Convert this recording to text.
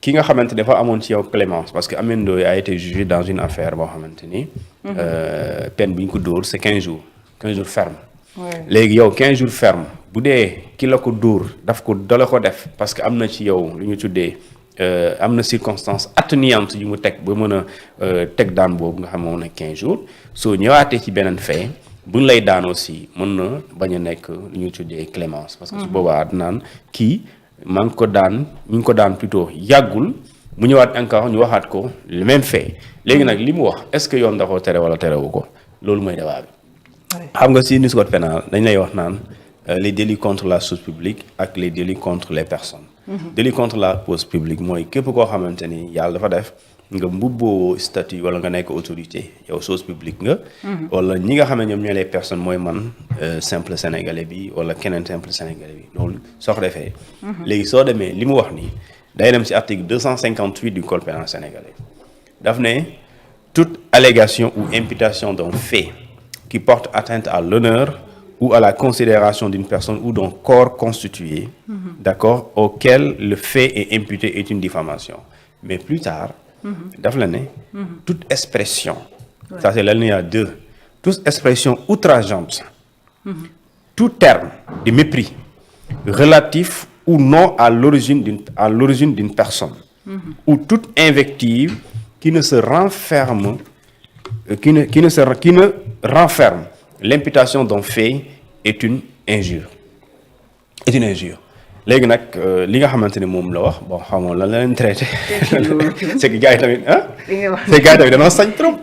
ki nga xamante dafa amoon ci yow clémence parce que Ameth Ndoye a été jugé dans une affaire boo xamante ni. peine bi ñu ko dóor c'est 15 jours ferme. léegi yow 15 jours ferme bu dee ki la ko dóor dala ko def parce que am na ci yow lu ñu tuddee am na circonstance atténuante yu mu teg ba mën a teg daan boobu nga xam moom ne 15 jours soo ñëwaatee ci beneen fait buñ lay daan aussi mën na bañ a nekk lu ñu tuddee clémence. parce que su boobaa dinaan kii maa ngi ko daan plutôt yàggul mu ñëwaat encore ñu waxaat ko le même fait léegi nag li mu wax est-ce que yoon da koo tere wala terewu ko loolu mooy débat bi. xam nga si code pénal dañ lay wax naan les délits contre la chose publique ak les délits contre les personnes. délit contre la chose publique mooy képp koo xamante ni yàlla dafa def nga mbubboo statut wala nga nekk autorité yow chose publique nga. wala ñi nga xam ne ñoom ñooy les personnes mooy man simple sénégalais bi wala keneen simple sénégalais bi loolu soo ko defee. léegi soo demee li mu wax nii day dem ci article 258 du code pénal sénégalais daf ne toute allégation ou imputation d'un fait qui porte atteinte à l'honneur ou à la considération d'une personne ou d'un corps constitué, d'accord, auquel le fait est imputé est une diffamation. Mais plus tard, daf la ne toute expression, ça c'est l'alinéa 2, toute expression outrageante, tout terme de mépris relatif ou non à l'origine d'une personne, ou toute invective qui ne renferme l'imputation d'un fait est une injure. léegi nag li nga xamante ne moom la wax bon xamoon lan la leen traité c'est que gars yi tamit c'est que gars yi tamit dañoo sañ trop.